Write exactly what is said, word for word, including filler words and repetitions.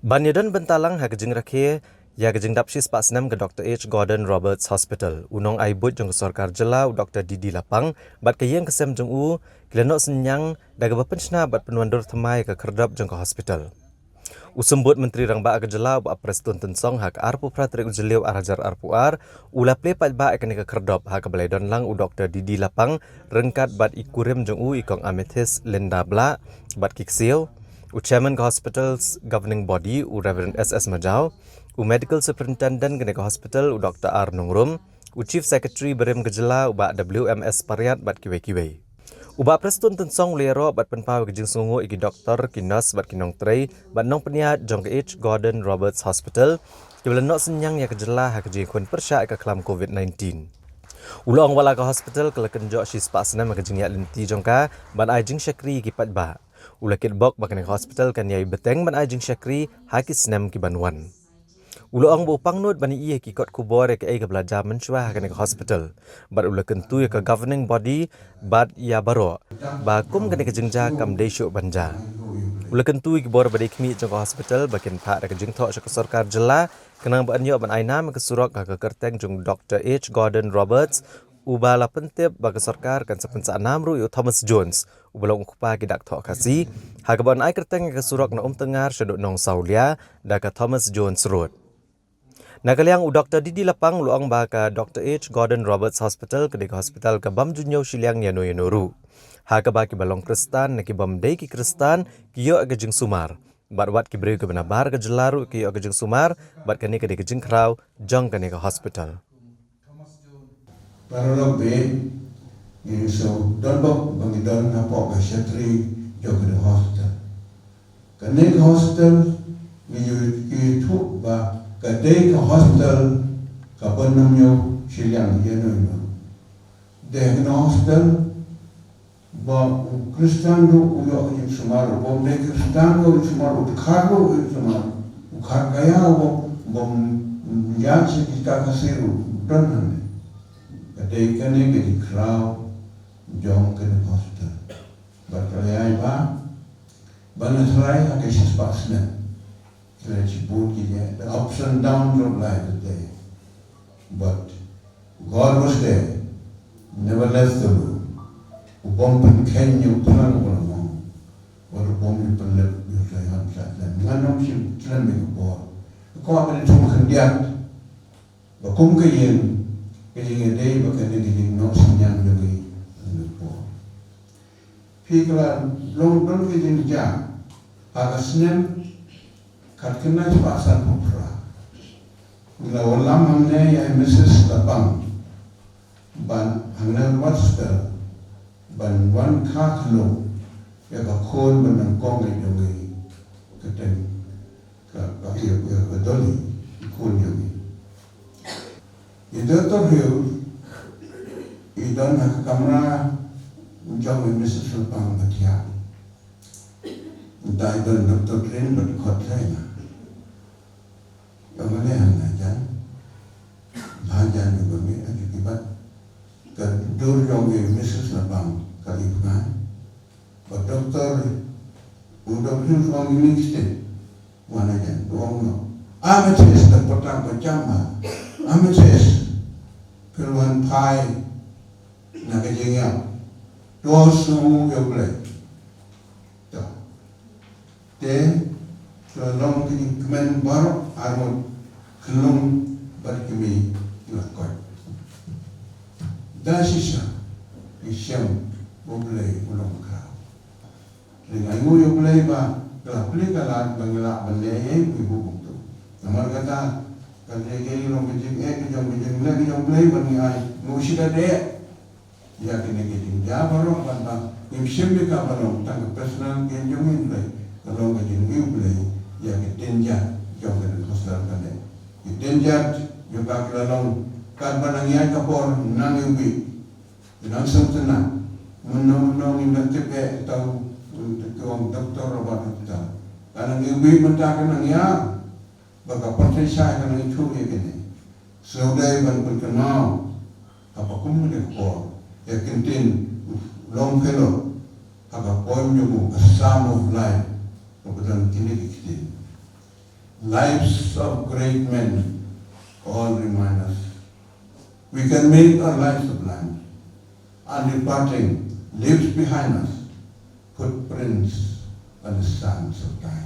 Ban ïadon bynta lang ha ka jingrakhe ïa ka jingdap shispah snem ka Dr H Gordon Roberts Hospital, u nongai buit jong ka sorkar jylla u Dr D D Lapang bad ka ïing ka sem jong u ki la noh synñiang da kaba pynshna bad pynwandur thymmai ïa ka khyrdop jong ka hospital. U Symbud Myntri Rangbah ka jylla u Bah Prestone Tynsong ha ka arphew phra tarik u Jylliew ar hajar arphew ar u la plie paidbah ïa kane ka khyrdop ha kaba la ïadon lang u Dr D D Lapang ryngkat bad i kurim jong u i Kong Amethyst Linda Blah bad ki ksiew, u Chairman ka Hospital's Governing Body u Reverend S S Majaw, u Medical Superintendent kane ka hospital u Dr R Nongrum, u Chief Secretary barim ka jylla u Bah W M S Pariat bad kiwei kiwei. U Bah Prestone Tynsong u la ïaroh bad pynpaw ïa ka jingsngewnguh ïa ki doktor, ki nurse bad ki nongtrei bad nongpynïaid jong ka H Gordon Roberts Hospital kiba la noh synñiang ïa ka jylla ha ka jingïakhun pyrshah ïa ka khlam Covid nineteen. U la ong wat la ka hospital ka la kynjoh shispah snem ha ka jingïaid lynti jong ka ban ai jingshakri ïa ki paidbah, u la kitbok ba kane ka hospital kan ïai bteng ban ai jingshakri ha ki snem ki ban wan. U la ong ba u pangnud ban ïohi ïa ki kot khubor ïa kaei kaba la jia mynshuwa ha kane ka hospital bad u la kyntu ïa ka governing body bad ïa baroh ba kum kane ka jingjia kam dei shuh ban jia. U la kyntu ïa ki bor ba dei khmih jong ka hospital ba kin phah da ka jingthoh sha ka sorkar jylla khnang ba yn ïoh ban ai nam ïa ka surok ha ka kyrteng jong Dr H Gordon Roberts, uba la pyntip ba ka sorkar kan sa pynsah nam ruh ïa u Thomas Jones uba long u kpa ki dak thoh Khasi ha kaba yn ai kyrteng ïa ka surok na Umtyngar shaduh Nongsawlia da ka Thomas Jones Road. Na ka liang u Dr D D Lapang u la ong ba ka Dr H Gordon Roberts Hospital ka dei ka hospital ka bym ju ñiew shiliang ïano ïano ruh, ha kaba kiba long Khristan ne ki bym dei ki Khristan ki ïoh ka jingsumar bad wat ki briew kiba na bar ka jylla ruh ki ïoh ka jingsumar bad kane ka dei ka jingkhraw jong kane ka hospital. Paralok be, ngi shu don bok ba ngi don hapoh ka shatri jong ka hospital. Kane ka hospital ngi ju ki thuh ba ka dei ka hospital ka bym ñiew shiliang ïano ïano. Dei ka hospital ba u Khristan ruh u ïoh jingsumar, u bym dei Khristan ruh u ïoh jingsumar, u dkhar ruh u ïoh jingsumar, u dkhar kaei ruh u bym ïaid sha ki dak Khasi ruh u don hangne. Ka dei kane ka jingkhraw jong kane ka hospital. Bad ka la ïai ba, ba na trai ha ka shispah snem. Khlem shibun ki jia, the ups and downs of life is there. But God was there, never left the room. U bym pynkheiñ ïa u thrang u la mong. Bad u bym ïa pynlip ïa u trai han sa thlem. Ngan ym shym khlem ïa ka bor. Ka kwah ban ïa thung khyndiat. Ba kum ka ïing, ka ïing ïa dei ba kane ka ïing noh synñiang jong ngi. Phi ka la long don ka jingjia ha ka snem khatkhyndai spah sanphew phra. Ngi la wallam hangne ïa i Missus Lapang ban hangne Worcester ban wan kha khlong ïa ka khun ba nyngkong ka jong ngi, ka teng ka, ka, ïa, ïa ka Dolly, i khun jong ngi. I Doctor Hill i don ha ka kamra jong i Missus Lapang ba thiah. Mynta i don Doctor Trin bad i khot China. Ïa ma ne hana jan. La jan ïa ba me aju ki bat. Ka dur jong i Missus Lapang ka i pngan. Ba doktor, u doktor u ong ïa ngi stet. Wan hajan, u ong noh. Amethyst, da patang ba jam ha. Amethyst. Phi wan phai na ka jingïap. To sngew ïa U Blei. To. Te, to long ki jingkmen baroh arngut, khyllung bad kmie ki la koit. Da shisha ngi shem ba U Blei u long khraw. Te nga ainguh ïa U Blei ba ka la plie ka lad ba ngi lah ban leh ïa kiwei ki bynta. Namar kata ka dei ka long ka jingeh ka jong, ka jingleh ka jong U Blei ba ngi ai, ngi shu da dei ïa kine ki jingjia baroh, ban ba ngim shim ïa ka ba long tang ka personal gain jong ngi, hynrei ka long ka jingïohi U Blei ïa ka ktien jait jong ka dei ka hostel kane. Ka ktien jait jong ka ki la long katba nang ïaid ka por nang ïohi, nang sngewtynnat. Mynno mynno ngin da tip eh, tang ki ong doktor, ba doktor. Ka nang ïohi mynta ka nang ïa ba ka pyrthei shai ka nang ithuh ïa kine. Sngewdei ban pynkynmaw ha ka kum kane ka por ïa ka ktien Longfellow ha ka poem jong u, A Psalm of Life, kaba don kine ki ktien. Lives of great men all remind us. We can make our lives sublime. Our departing leaves behind us footprints on the sands of time.